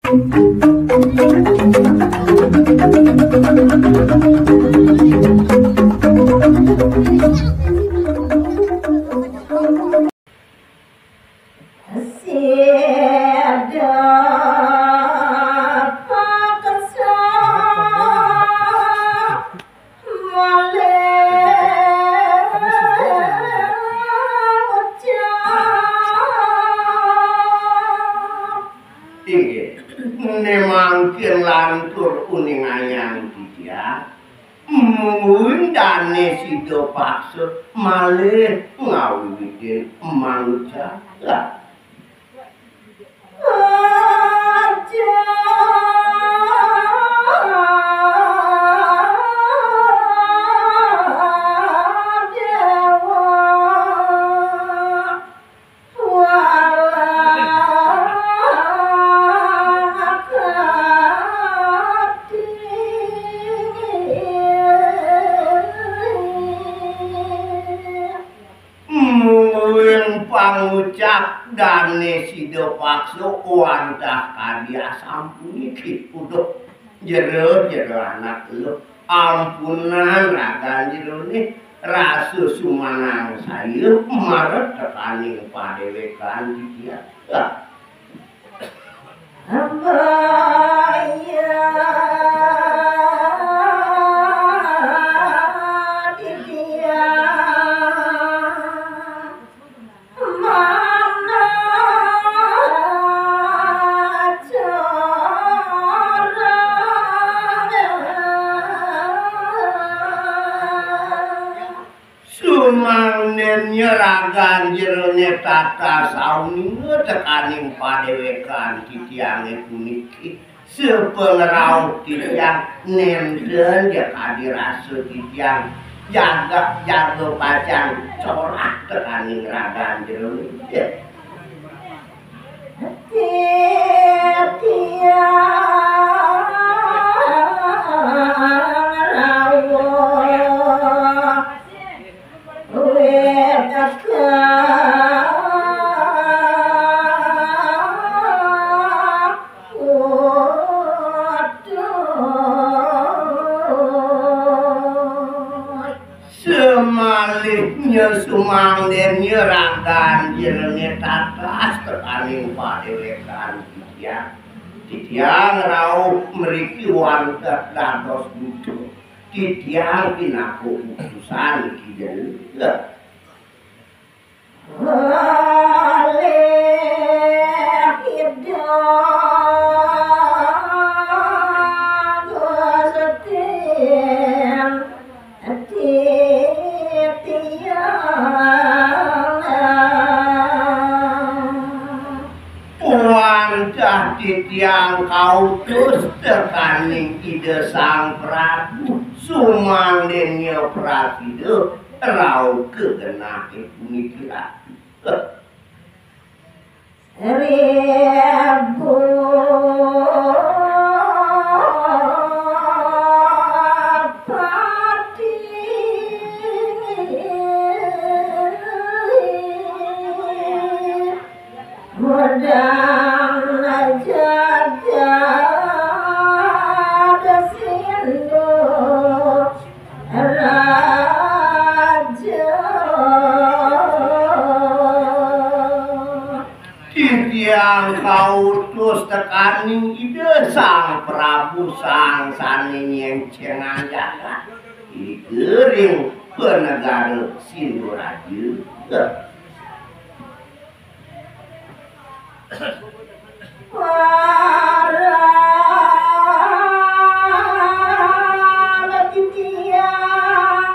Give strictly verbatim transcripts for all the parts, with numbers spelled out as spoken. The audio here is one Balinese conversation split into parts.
Sida paksa malih ngucap. Inggih, ne mangkin lantur uningayang titiang. Mungguing dane sida paksa malih ngawiwitin mangucap. Lah. Aja Dewa. Mungguing pangucap dane sida paksa wantah kadi asampun iki. Uduh, jero, jero anak luh. Ampunang ragan jerone, rasa sumanangsaya maret tekaning padewekan titiang. Lah. Abaya titiang. Sumangdene ragan jerone tata sauninga tekaning padewekan titiange puniki. Sapangrauh titiang nenten ja kadi rasa titiang jaga, jaga pacang corah tekaning ragan jerone. Titiang rauh wetaka. Semalihnya sumangdene ragan jerone tatas tekaning padewekan titiang. Titiang rauh mriki wantah dados duta. Titiang pinaka utusan Ki Jero. Oleh Ida Gusti titiang. Wantah titiang kautus tekaning Ida Sang Prabu, sumangdene prasida rauh ka genahe puniki, Ratu. Ribu pati mudang jagat sindu raja. Titiang kautus tekaning Ida Sang Prabu Sang Sane Nyencengan Jagat, ring panegara Sinduraja. Para titiang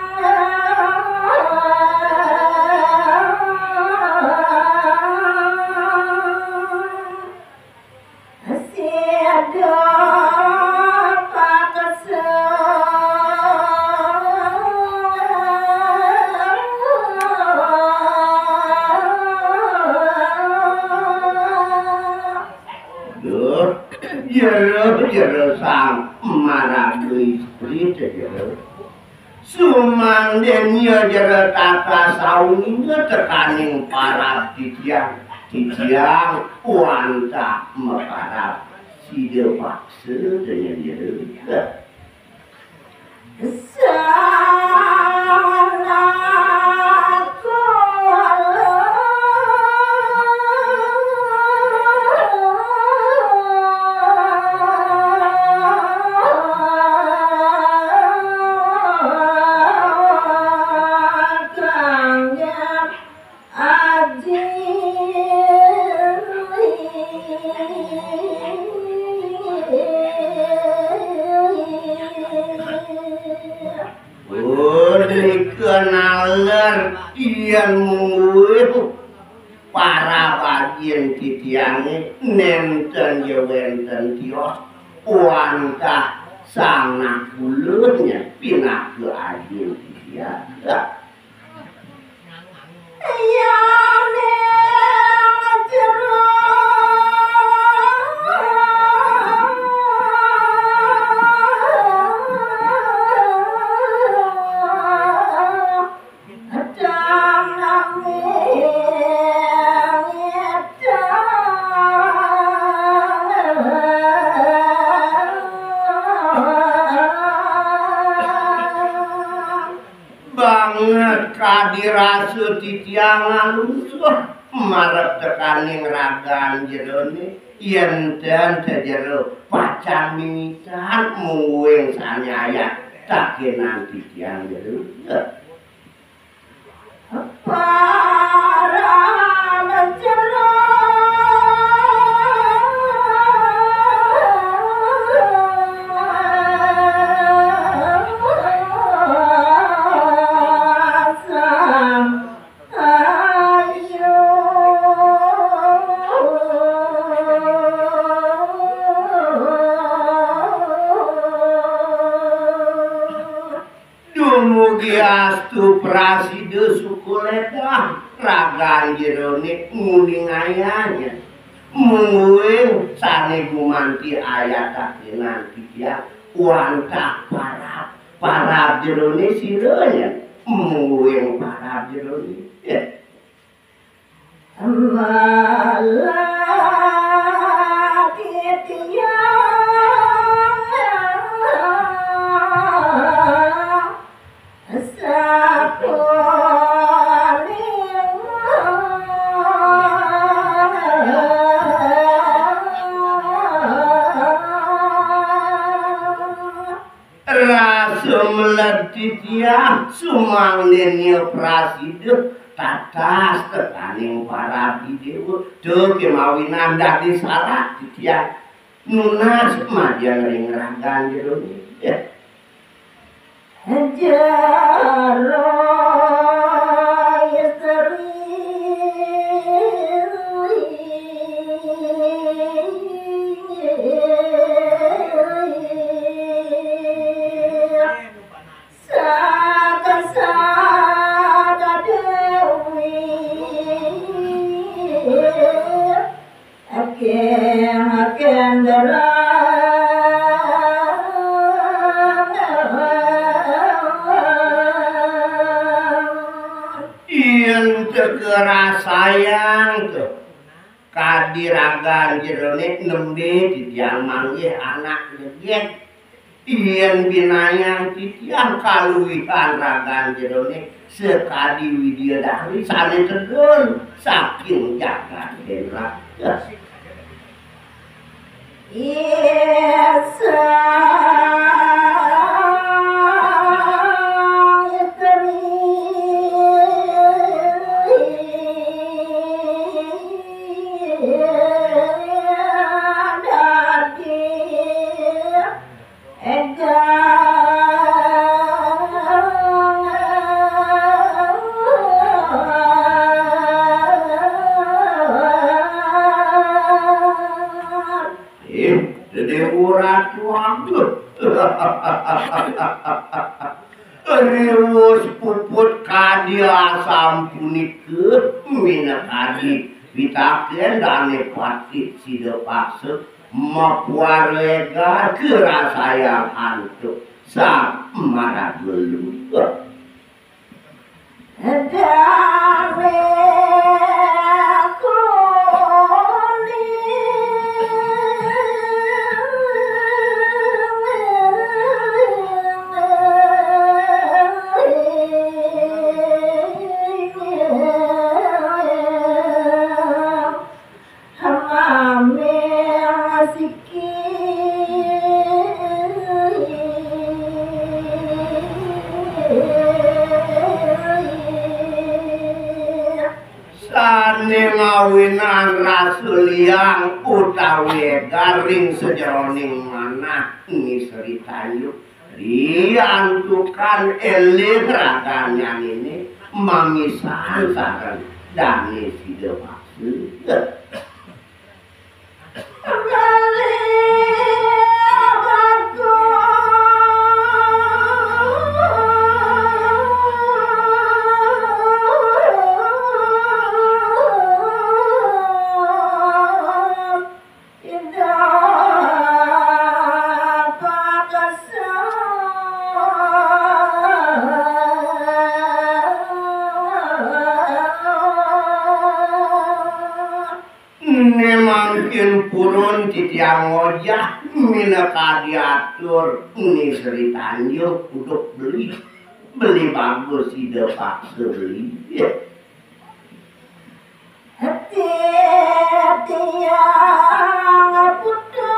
sida paksa. Duh, jero, jero sang maraga istri, jero. Sumangdene jero tata sauninga tekaning parab titiang, titiang wantah maparab. Sida paksa daya dia. Aji. Punika naler yén mungguing para bajin titiangé nénten ja wénten tios wantah sang nakula pinaka ajin titiang. Banget kadi rasa titiang alusuh marep tekaning ragan jeroné, yén ten jero pacang mimitan mungguing sané ayat takénan titiang jero. Para jero. Ayu. Dumugi astu prasida suka ledah ragan jeroné nguningayang mungguing sané gumanti ayat takénan titiang wantah parab. Parab jeroné sira nyen mungguing parab jeroné. Malah titiang sapunika. Rasa meled titiang sumangdané prasida tatas tekaning parab idéwa. Duh, kémawinan dadi sarat titiang nunas majeng ring ragan jeroné. Jero istri. Saka-saka Déwi. Akeh-akeh derang. Yén tekerasayang to, kadi ragan jeroné nembé titiang manggih anak jegég. Yén binayang titiang kaluihan ragan jeroné sakadi widyadari sané tedun saking jagat Dénrah. Sang istri dadi. Éga. Ih, Déwa Ratu Agung. Riwus puput kadi asapunika minakadi pitakén dané patih sida paksa. Mapuara égar karasayang antuk sang maraga luh. Damé kuning. Sané mawinan rasa liang utawi égar ring sajeroning manah Ni Sri Tanjung. Riantukan éling raganyané mamisahan sareng dané sida paksa. Né mangkin purun titiang ngojah minakadi atur Ni Sri Tanjung, uduk beli. Beli bagus sida paksa beli. Titiang putus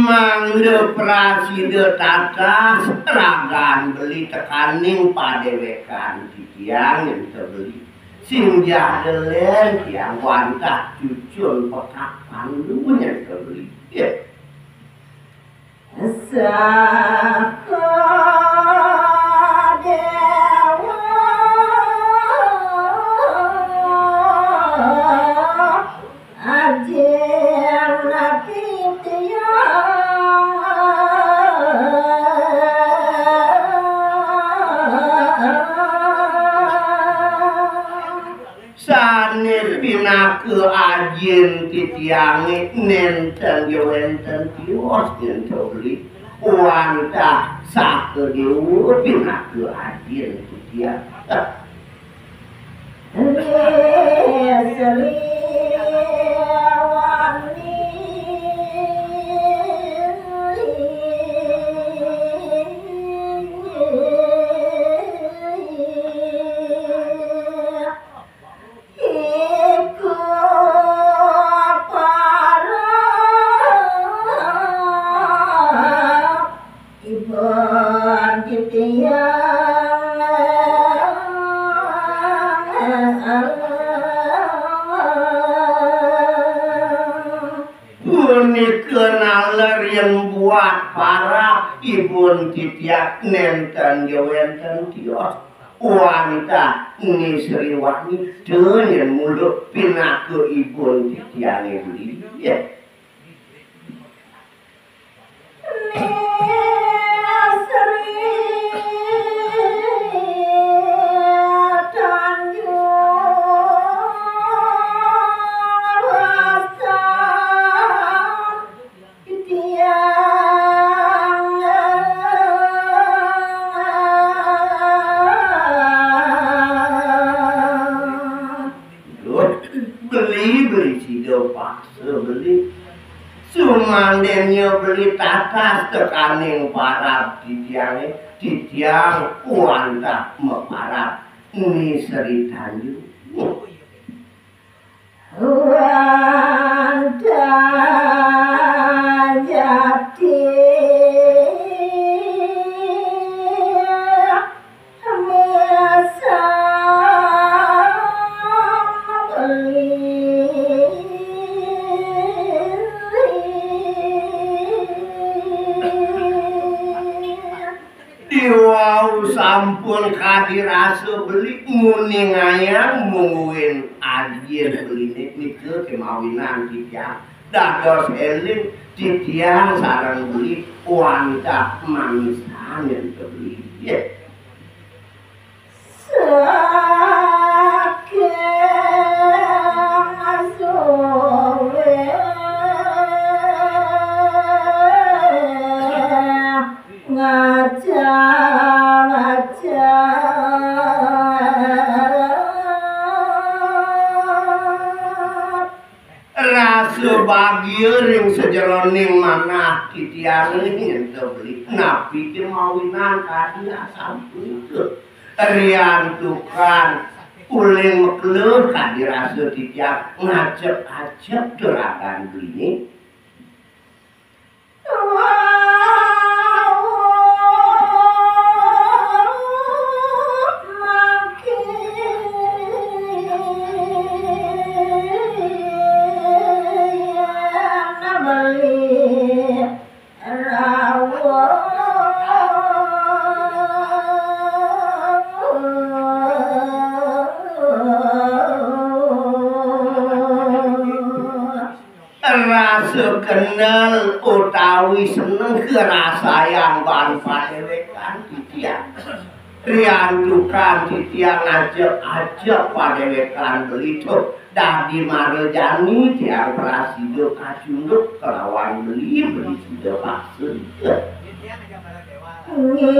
Mangda prasida tatas ragan beli tekaning padéwékan titiang ento beli. Singgah delen tiang wantah cucun pekak pandu nyento beli. Saka déwa ajin titiang. Sané pinaka ajin titiangé nénten ja wénten tios nyén to beli. Wantah saka déwa pinaka ajin titiang. Sri Wani. Iku parab ibun titiang. Punika naler yén buat parab ibun titiang nénten ja wénten tios. Wantah Ni Sri Wani teu nyén mula pinaka ibun titiangé beli. Ni Sri Tanjung Rasa. Titiang. Duh, beli, beli sida paksa beli. Sumandénnya beli tatas tekaning parab titiangé, titiang wantah maparab Ni Sri Tanjung. Wantah jati misan beli. Diwau sampun kadi rasa beli nguningayang mungguing ajin beliné nika kémawinan titiang. Dados éling titiang sareng beli wantah manisan ento beli. Saking suwé ngaca-ngaca Subagia ring sajeroning manah titiang ning ento beli. Napi ké mawinan kadi asampun ké. Riantukan uling makelo kadi rasa titiang ngajep-ajep juragan beliné. Rasa kendel utawi seneng karasayang baan padéwékan titiang. Riantukan titiang ngajep-ajep padéwékan beli to dadi mara jani tiang prasida kacunduk kalawan beli, beli sida paksa. Ngiring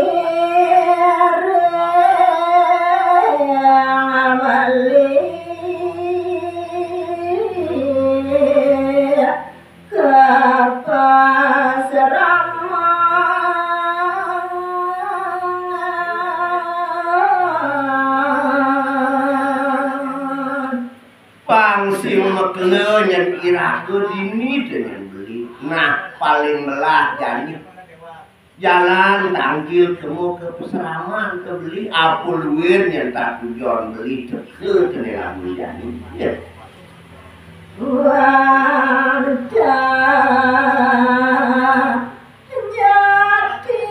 beli ka pasraman. Pang sing makelo nyén iraga dini to nyén beli. Nah, paling melah jani. Jalan tangkil kemu ka pasraman ka beli, apa luir nyén tatujon beli teka kéné lamun jani. Ya. Wantah jati.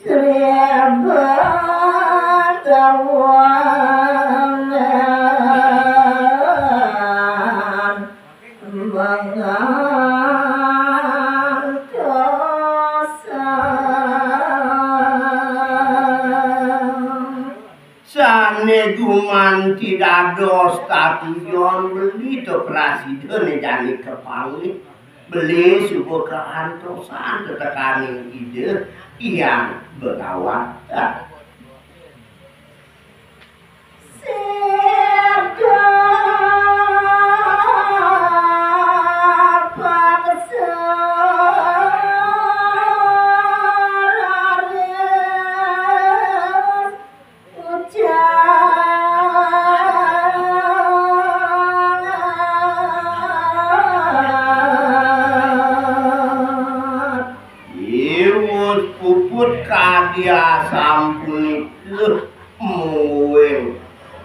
Sri Batawangan mangantosang. Sané gumanti dados tatujon beli to prasida né jani kapanggih. Beli suba kaantosan tetekaning Ida Hyang Bagawan. Sida paksa raris Iwus puput kadi asampunika mungguing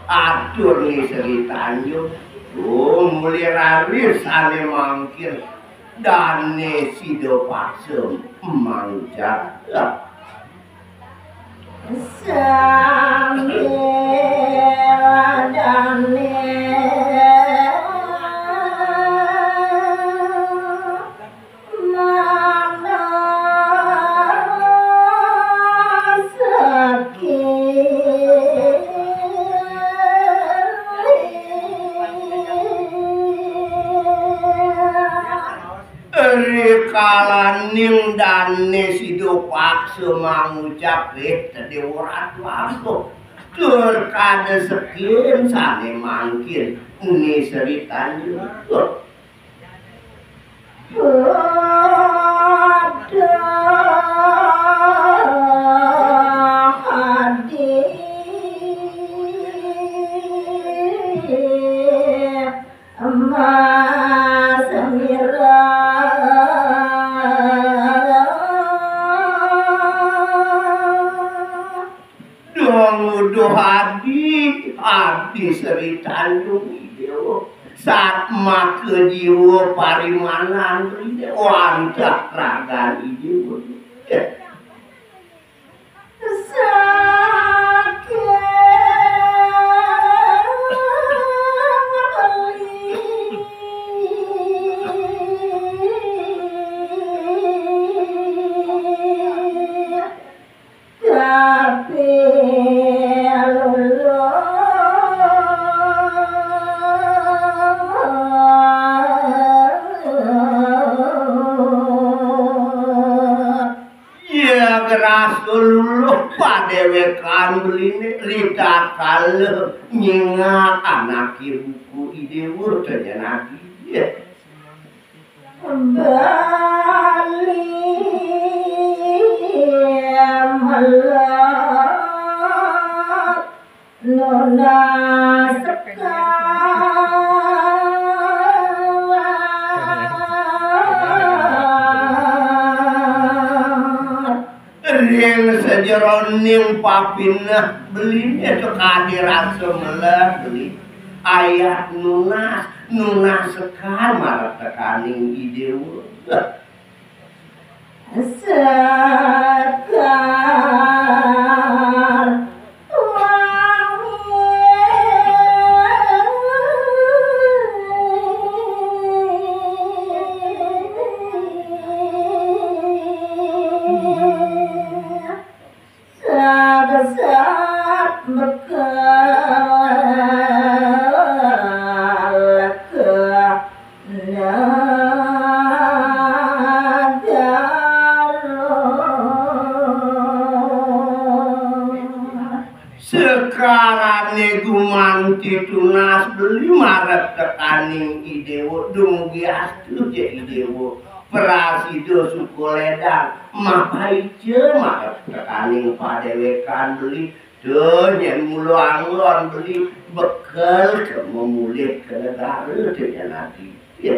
atur Ni Sri Tanjung. Oh, muli raris sané mangkin dané sida paksa mangucap. Sambil dané manasaki. Rikalaning dané sida paksa mangucap, eh, Déwa Ratu Agung. Tur kada sekin sané mangkin Ni Sri Tanjung. Aduh, hadi. Emas mirah. Dong uduh adi, adi Sri Tanjung Idéwa. Satmaka jiwa parimanan Idéwa, wantah ragan Idéwa. Saking beli kapilulung. Rasa luluh padéwékan beliné ritatkala nyingak anaké buka I Déwa, tanya nabi. Beli melat nunas sekar. Ring sajeroning papineh beliné teka dirasa melat beli. Ayat nunas, nunas sekar marep tekaning I Déwa. Sekar wangi. Saksat bekel ke negara. Sekarané gumanti tunas beli marep tekaning I Déwa, dumugi astu ja I Déwa. Prasida suka ledang, mapaica marep tekaning padéwékan beli. Tuh, nyén mula anggon beli bekel ke memulih ke negara, tuh, nyén ati. Ya.